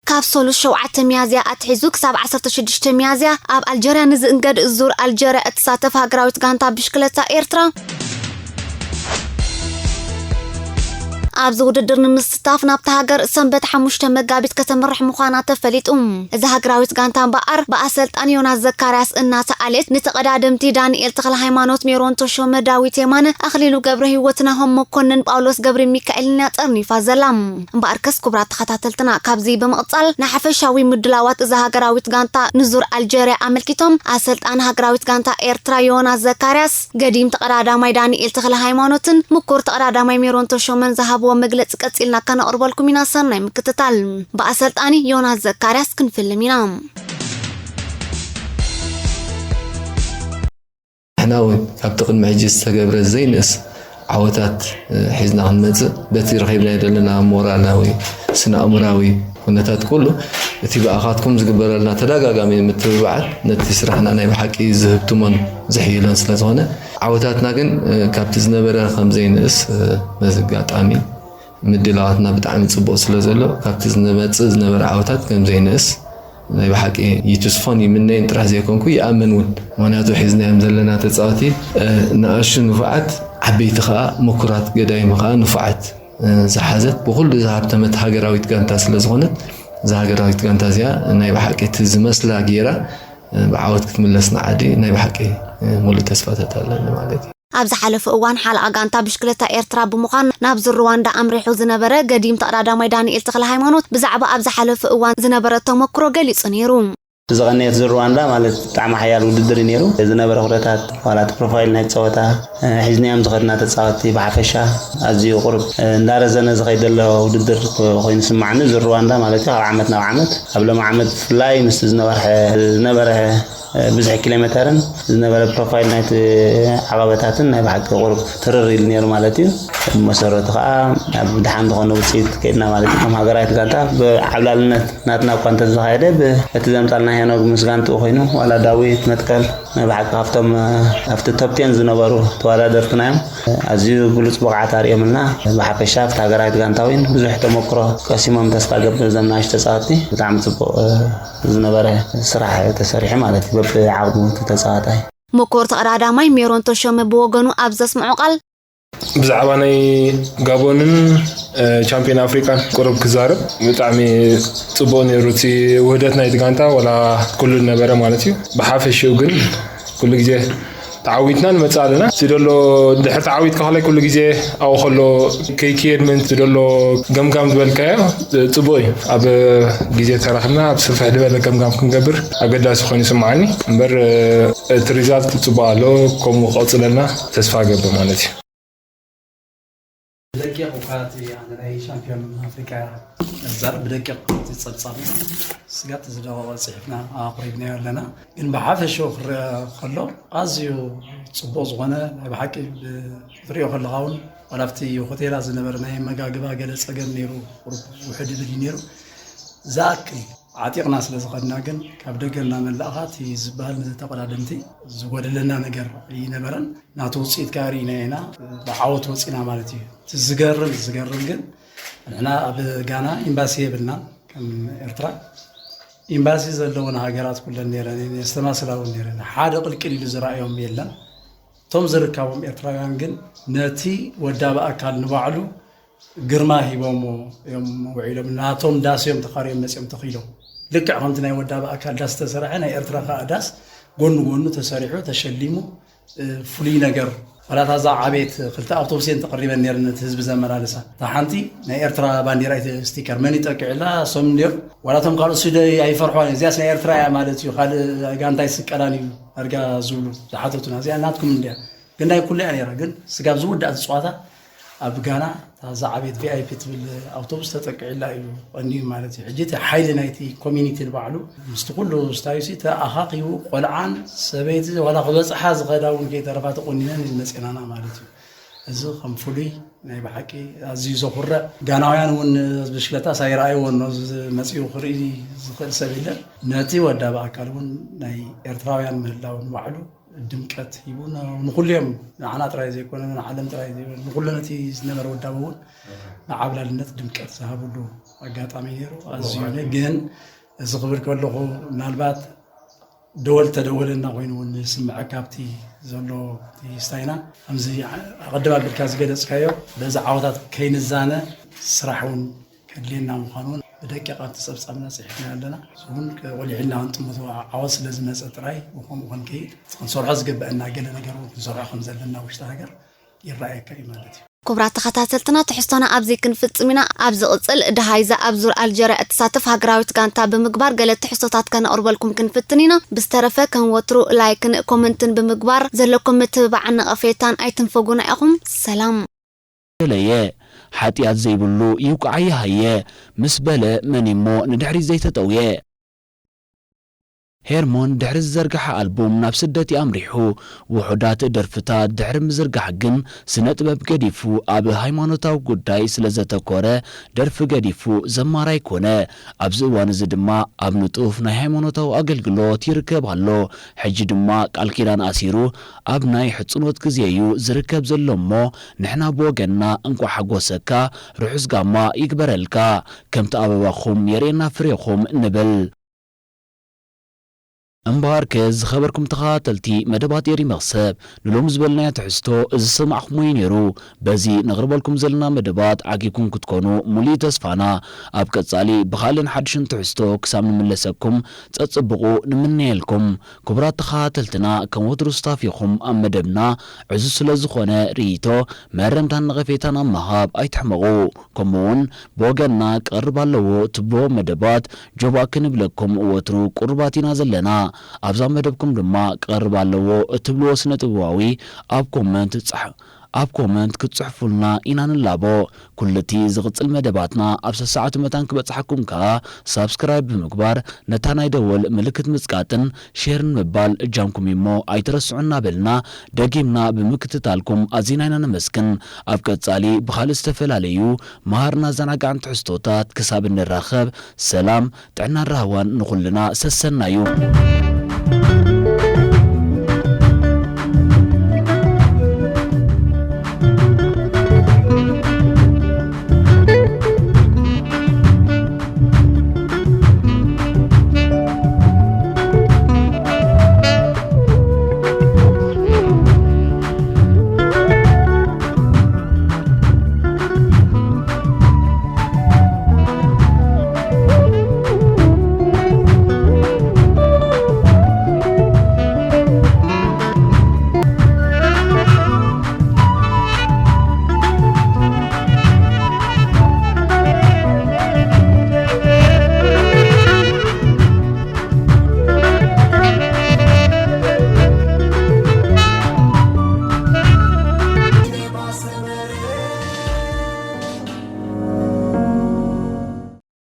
ካብ ሰሉስ ሸውዓተ ሚያዝያ ኣትሒዙ ክሳብ ዓሰርተ ሽዱሽተ ሚያዝያ ኣብ ኣልጀርያ ንዝእንገድ ዙር ኣልጀርያ እትሳተፍ ሃገራዊት ጋንታ ብሽክለታ ኤርትራ፣ ኣብዚ ውድድር ንምስታፍ ናብታ ሃገር ሰንበት ሓሙሽተ መጋቢት ከተምርሕ ምዃና ተፈሊጡ። እዛ ሃገራዊት ጋንታ እምበኣር ብኣሰልጣኒ ዮናስ ዘካርያስ እናተኣለት፣ ንተቐዳደምቲ ዳንኤል ተኽለ ሃይማኖት፣ ሜሮን ተሾመ፣ ዳዊት የማነ፣ ኣኽሊሉ ገብረ ህይወት፣ ናሆም መኮንን፣ ጳውሎስ ገብረ ሚካኤልን እያ ጠርኒፋ ዘላ። እምበኣርከስ ክቡራት ተኸታተልትና፣ ካብዚ ብምቕጻል ንሓፈሻዊ ምድላዋት እዛ ሃገራዊት ጋንታ ንዙር ኣልጀርያ ኣመልኪቶም ኣሰልጣኒ ሃገራዊት ጋንታ ኤርትራ ዮናስ ዘካርያስ፣ ገዲም ተቐዳዳማይ ዳንኤል ተኽለ ሃይማኖትን ምኩር ተቐዳዳማይ ሜሮን ተሾመን ዝሃብዎ መግለጺ ቀጺልና ከነቕርበልኩም ኢና። ሰናይ ምክትታል። ብኣሰልጣኒ ዮናስ ዘካርያስ ክንፍልም ኢና። ንሕና እውን ካብቲ ቅድሚ ሕጂ ዝተገብረ ዘይንእስ ዓወታት ሒዝና ክንመፅእ፣ በቲ ረኺብናዮ ዘለና ሞራላዊ፣ ስነ ኣእምራዊ ኩነታት ኩሉ፣ እቲ ብኣኻትኩም ዝግበረልና ተደጋጋሚ ምትብባዓት ነቲ ስራሕና ናይ ብሓቂ ዝህብትሞን ዝሕይሎን ስለ ዝኾነ፣ ዓወታትና ግን ካብቲ ዝነበረ ከም ዘይንእስ በዚ ኣጋጣሚ ምድላዋትና ብጣዕሚ ጽቡቕ ስለ ዘሎ፣ ካብቲ ዝመጽእ ዝነበረ ዓወታት ከም ዘይንእስ ናይ ብሓቂ ይትስፎን ይምነይን ጥራሕ ዘይኮንኩ ይኣምን እውን። ምኽንያቱ ሒዝናዮም ዘለና ተጻወቲ ንኣሽቱ ንፉዓት፣ ዓበይቲ ከኣ ምኩራት፣ ገዳይም ከኣ ንፉዓት ዝሓዘት ብኹሉ ዝሃብተመት ሃገራዊት ጋንታ ስለ ዝኾነት፣ እዛ ሃገራዊት ጋንታ እዚኣ ናይ ብሓቂ እቲ ዝመስላ ገይራ ብዓወት ክትምለስ ንዓዲ ናይ ብሓቂ ሙሉእ ተስፋታት ኣለኒ ማለት እዩ። ኣብ ዝሓለፈ እዋን ሓለቓ ጋንታ ብሽክለታ ኤርትራ ብምዃን ናብ ዙር ሩዋንዳ ኣምሪሑ ዝነበረ ገዲም ተቐዳዳማይ ዳንኤል ተኽለ ሃይማኖት ብዛዕባ ኣብ ዝሓለፈ እዋን ዝነበረ ተመክሮ ገሊጹ ነይሩ። ብዝቐነየት ዙር ሩዋንዳ ማለት ብጣዕሚ ሓያል ውድድር እዩ ነይሩ። ዝነበረ ኩነታት ዋላ እቲ ፕሮፋይል ናይ ጸወታ ሒዝናዮም ዝኸድና ተጻወትቲ ብሓፈሻ ኣዝዩ ቁሩብ እንዳረዘነ ዝኸይድ ዘሎ ውድድር ኮይኑ ስማዓኒ። ዙር ሩዋንዳ ማለት እዩ ካብ ዓመት ናብ ዓመት ኣብ ሎም ዓመት ብፍላይ ምስ ዝነበረ ብዙሕ ኪሎ ሜተርን ዝነበረ ፕሮፋይል ናይቲ ዓቐበታትን ናይ ብሓቂ ቁሩብ ትርር ኢሉ ነይሩ ማለት እዩ። ብመሰረቱ ከዓ ኣብ ድሓን ዝኾነ ውፅኢት ከይድና ማለት እዩ። ከም ሃገራዊት ጋንታ ብዓብላልነት ናትና እኳ እንተዝተኻየደ እቲ ዘምፃልና ሄኖግ ምስ ጋንትኡ ኮይኑ ዋላ ዳዊት መትከል ናይ ብሓቂ ካብቶም ኣብቲ ቶፕ ቴን ዝነበሩ ተወዳደርትና እዮም። ኣዝዩ ብሉፅ ብቕዓት ኣርእዮምልና። ብሓፈሻ ኣብቲ ሃገራዊት ጋንታ እውን ብዙሕ ተመክሮ ቀሲሞም ተስፋ ገብር ዘናሽ ተፃወቲ ብጣዕሚ ፅቡቕ ዝነበረ ስራሕ ተሰሪሑ ማለት እዩ። በብዓቕሙ እቲ ተፃዋታይ። ምኩር ተቐዳዳማይ ሜሮን ተሾመ ብወገኑ ኣብ ዘስምዖ ቃል፣ ብዛዕባ ናይ ጋቦንን ቻምፒዮን ኣፍሪቃን ቁሩብ ክዛረብ፣ ብጣዕሚ ፅቡቕ ነይሩ እቲ ውህደት ናይቲ ጋንታ፣ ወላ ኩሉ ዝነበረ ማለት እዩ። ብሓፈሽኡ ግን ኩሉ ግዜ ተዓዊትና ንመፅእ ኣለና። እቲ ደሎ ድሕሪ ተዓዊትካ ከላይ ኩሉ ግዜ ኣብኡ ከሎ ከይክየድ ምእንቲ እቲ ደሎ ገምጋም ዝበልካዮ ፅቡቕ እዩ። ኣብ ግዜ ተራኽብና ኣብ ስፍሕ ዝበለ ገምጋም ክንገብር ኣገዳሲ ኮይኑ ይስምዓኒ። እምበር እቲ ሪዛልት ፅቡቕ ኣሎ፣ ከምኡ ክቕፅለልና ተስፋ እገብር ማለት እዩ። ብደቂቕ እኳ እቲ ኣነ ናይ ሻምፒዮን ኣፍሪካ ነዛር ብደቂቕ እቲ ፀብፃብ ስጋት ዝደቐቐ ፅሒፍና ኣቕሪብናዮ ኣለና። ግን ብሓፈሽኡ ክረአ ከሎ ኣዝዩ ፅቡቕ ዝኾነ ናይ ብሓቂ ክትሪኦ ከለኻ እውን ዋላ ኣብቲ ሆቴላት ዝነበረ ናይ ኣመጋግባ ገለ ፀገም ነይሩ፣ ቁሩብ ውሕድ ይብል እዩ ነይሩ። ዝኣክል ዓጢቕና ስለ ዝኸድና ግን ካብ ደገ እናመላእኻ እቲ ዝበሃል ንተቐዳደምቲ ዝጎደለና ነገር ኣይነበረን። ናቱ ውፅኢት ከኣ ርኢናዮ ኢና። ብዓወት ወፂና ማለት እዩ። እቲ ዝገርም ዝገርም ግን ንሕና ኣብ ጋና ኤምባሲ የብልናን ከም ኤርትራ። ኤምባሲ ዘለወን ሃገራት ኩለን ነይረን እየን፣ የስተማስላ እውን ነይረን። ሓደ ቅልቅል ኢሉ ዝረኣዮም የለን። እቶም ዝርከቦም ኤርትራውያን ግን ነቲ ወዳቢ ኣካል ንባዕሉ ግርማ ሂቦሞ እዮም ውዒሎም። ናቶም ዳስ እዮም ተኻርዮም መጺኦም ተኺሎም። ልክዕ ከምቲ ናይ ወዳቢ ኣካል ዳስ ዝተሰርሐ ናይ ኤርትራ ከኣ ዳስ ጎኒ ጎኑ ተሰሪሑ ተሸሊሙ ፍሉይ ነገር ዋላ እታ እዛ ዓቤት ክልተ ኣውቶቡስ እየን ተቐሪበን ነይረን ነቲ ህዝቢ ዘመላልሳ። እታ ሓንቲ ናይ ኤርትራ ባንዲራ እዩ ስቲከር መን እዩ ጠቂዕላ እሶም እንድዮም ዋላ እቶም ካልኦት ስደይ ኣይፈርሕዋን እዮም እዚኣስ ናይ ኤርትራ እያ ማለት እዩ ካልእ ጋንታ ኣይስቀላን እዩ ኣድጋ ዝብሉ ዝሓተቱና እዚኣ ናትኩም እንድያ ግን ናይ ኩሉ እያ ነይራ ግን ስጋብ ዝውዳእ እቲ ፀዋታ ኣብ ጋና እታ እዛ ዓቤት ቪኣይፒ ትብል ኣውቶቡስ ተጠቂዕላ እዩ ቀንዩ ማለት እዩ ሕጂ እቲ ሓይሊ ናይቲ ኮሚኒቲ ንባዕሉ ምስቲ ኩሉ ስታዩሲ ተኣኻኺቡ ቆልዓን ሰበይቲ ዋላ ክበፅሓ ዝኸዳ እውን ከይተረፋ ተቆኒነን እዩ መፂናና ማለት እዩ እዚ ከም ፍሉይ ናይ ብሓቂ ኣዝዩ ዘኹርዕ ጋናውያን እውን ብሽክለታ ሳይረኣይዎ ኖ መፂኡ ክርኢ ዝኽእል ሰብ የለን ነቲ ወዳቢ ኣካል እውን ናይ ኤርትራውያን ምህላው ንባዕሉ ድምቀት ሂቡ ንኩሉ እዮም ንዓና ጥራይ ዘይኮነ ንዓለም ጥራይ ዘይኮነ ንኩሉ ነቲ ዝነበረ ውዳበ እውን ንዓብላልነት ድምቀት ዝሃብሉ ኣጋጣሚ ነይሩ ኣዝዩ። ግን እዚ ክብል ከለኹ ምናልባት ደወል ተደወለና ኮይኑ እውን ዝስምዐ ካብቲ ዘሎ እቲ ስታይና ከምዚ ኣቐድም ኣቢልካ ዝገለጽካዮ በዚ ዓወታት ከይንዛነ ስራሕ እውን ከድልየና ምዃኑ እውን ብደቂቕ ኣብቲ ጸብጻብና ጽሒፍና ኣለና። እዚ እውን ወሊዕልና ክንጥምቶ ዓወት ስለ ዝመጸ ጥራይ ብኸምኡ ክንከይድ እቲ ክንሰርሖ ዝግበአና ገለ ነገር እውን ክንሰርሖ ከም ዘለና ውሽጢ ሃገር ይረኣየካ እዩ ማለት እዩ። ክቡራት ተኸታተልትና ትሕዝቶና ኣብዚ ክንፍጽም ኢና። ኣብ ዝቕጽል ደሃይዛ ኣብ ዙር ኣልጀርያ እትሳተፍ ሃገራዊት ጋንታ ብምግባር ገለ ትሕዝቶታት ከነቕርበልኩም ክንፍትን ኢና። ብዝተረፈ ከም ወትሩ ላይክን ኮመንትን ብምግባር ዘለኩም ምትብባዕን ነቐፌታን ኣይትንፈጉና ኢኹም። ሰላም። ደለየ፣ ሓጢኣት ዘይብሉ ይውቃዓየ ሃየ፣ ምስ በለ መን እሞ ንድሕሪት ዘይተጠውየ። ሄርሞን ድሕሪ ዝዘርግሐ ኣልቡም ናብ ስደት እዩ ኣምሪሑ። ውሑዳት ደርፍታት ድሕሪ ምዝርጋሕ ግን ስነ ጥበብ ገዲፉ ኣብ ሃይማኖታዊ ጉዳይ ስለ ዘተኮረ ደርፊ ገዲፉ ዘማራይ ኮነ። ኣብዚ እዋን እዚ ድማ ኣብ ንጡፍ ናይ ሃይማኖታዊ ኣገልግሎት ይርከብ ኣሎ። ሕጂ ድማ ቃል ኪዳን ኣሲሩ ኣብ ናይ ሕጽኖት ግዜ እዩ ዝርከብ ዘሎ እሞ ንሕና ብወገንና እንቋዕ ሓጎሰካ ርሑስ ጋማ ይግበረልካ። ከምቲ ኣበባኹም የርእየና ፍሬኹም ንብል። እምበኣርከ ዝኸበርኩም ተኸታተልቲ መደባት ኤሪ መኽሰብ ንሎም ዝበልናዮ ትሕዝቶ እዚ ዝሰማዕኹምዎ እዩ ነይሩ። በዚ ነቕርበልኩም ዘለና መደባት ዓጊብኩም ክትኮኑ ሙሉእ ተስፋና። ኣብ ቀጻሊ ብኻልእን ሓድሽን ትሕዝቶ ክሳብ ንምለሰኩም ጸጽብቑ ንምነየልኩም። ክቡራት ተኸታተልትና ከም ወትሩ ስታፍ ኢኹም ኣብ መደብና ዕዙዝ ስለ ዝኾነ ርእይቶ መረምታን ነቐፌታን ኣብ ምሃብ ኣይትሕመቑ። ከምኡውን ብወገንና ክቐርብ ኣለዎ ትብልዎ መደባት ጆባ ክንብለኩም ወትሩ ቅሩባት ኢና ዘለና። ኣብዛ መደብኩም ድማ ክቐርብ ኣለዎ እትብልዎ ስነ ጥበባዊ ኣብ ኮመንት ጻሕ ኣብ ኮመንት ክትጽሕፉልና ኢና ንላቦ። ኩሉቲ ዝቕጽል መደባትና ኣብ ሰሰዓቱ መታን ክበጽሓኩም ከኣ ሳብስክራይብ ብምግባር ነታ ናይ ደወል ምልክት ምጽቃጥን ሼርን ምባል እጃምኩም እሞ ኣይትረስዑ እናበልና ደጊምና ብምክትታልኩም ኣዚና ኢና ነመስግን። ኣብ ቀጻሊ ብኻልእ ዝተፈላለዩ መሃርን ኣዘናጋዕን ትሕዝቶታት ክሳብ እንራኸብ ሰላም ጥዕናን ራህዋን ንኹልና ሰሰናዩ።